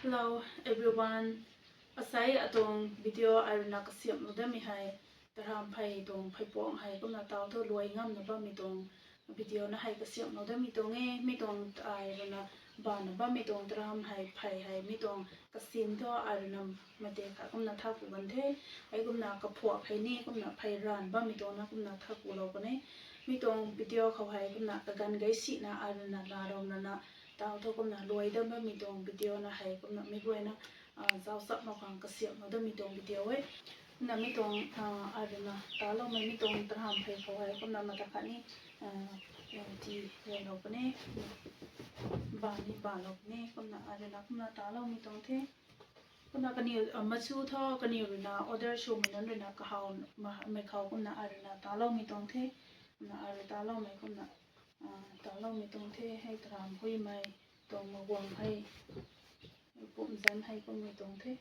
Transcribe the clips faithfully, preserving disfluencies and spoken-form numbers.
Hello everyone, asei atuang video ai ruina kasiamhlou damei hei, tarhamphey tuang pheypuang hei kumna taw thu luai ngamna bammei tuang video na hei kasiamhlou damei tuang e. Mi tuang ai ruina bana bammei tuang tarham hei phey hei mi tuang kasin thu ai ruina mate kha kumna tha ku gan the. Hei kumna kaphuak hei ni kumna phey ranv bammei tuang na kumna tha kulou kan e. Mi tuang video khou hei kumna kaganv gei sina ai ruina laalou nana taw thu kumna luai dam bammei tuang video na hei kumna mi guayna zauc chap mak khang kasiamhlou damei tuang video e. Kumna mi tuang ai ruina taloumei mi tuang tarhamphey khou hei kumna mata khatni ti guaylou kan e, bani balou kan e. Kumna ai ruina kumna taloumei tuang the. Kumna kaniw machu thu kaniw ruina order swmei nunc ruina kahaw mei khou kumna ai ruina taloumei tuang the. Kumna ai rui taloumei kumna taloumei tuang the. Hei tarham huimei tuang maguang hei, pumh zanc hei kummei tuang the.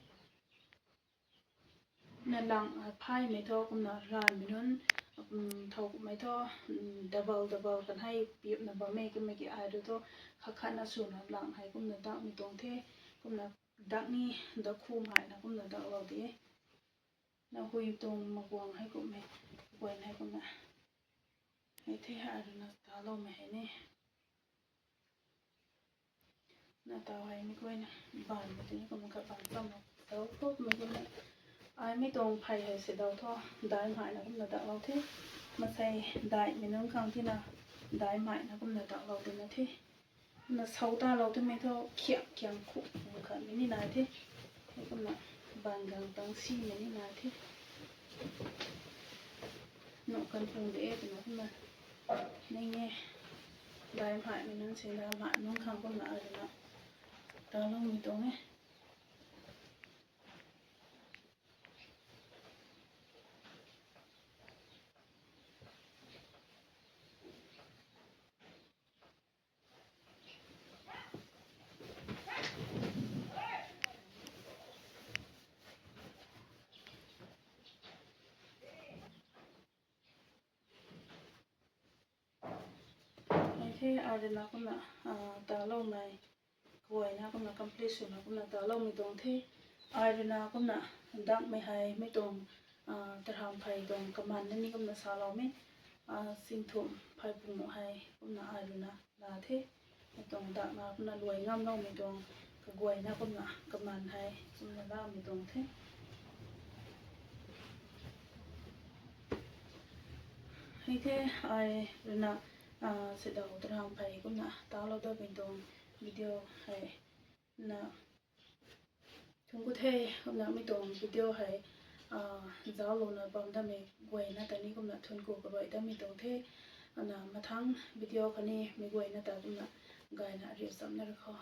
Na lang phaymei thu kumna ranvmei nunc thow kummei thu double double kan hei piapna bam e. Kummei ki ai rui thu khat khatna swna lang hei kumna dakmei tuang the. Kumna dak ni dakhum hei na kumna daklou de. Na hui tuang maguang hei kummei, guayna hei kumna hei the. Ai ruina taloumei hei ni na taw hei mi guayna banmei tini kumna khat ban chamna taw khou mi guayna ai mi tuang phey hei se daw thu daihmei na kumna daklou the. Masei daihmei nunc khang tina daihmei na kumna daklou tina the. Na sau talou twmei thu khiak kiang khuk khatmei ni nai the. Hei kumna ban gang tang simei ni nai the. Nuh kan pung de e twna kumna ning e. Daihmei nunc se daihmei nunc khang kumna ai ruina taloumei tuang e. Hei the ai ruina kumna taloumei guayna kumna complete swna kumna taloumei tuang the. Ai ruina kumna dakmei hei mi tuang tarhamphey tuang kaman na ni kumna saloumei, singthum phey pung hei kumna ai ruina la the. Mi tuang dakna kumna luai ngamloumei tuang kaguayna kumna kaman hei kumna lamei tuang the. Hei the ai ruina sidaw tarhamphey kumna talou da pin tuang video hei na thunc ku the. Kumna mi tuang video hei zauclouna bam damei guayna ta ni kumna thunc ku karuai damei tuang the. Ana mathang video khatni mi guayna ta kumna gayna riu chamna ra kho.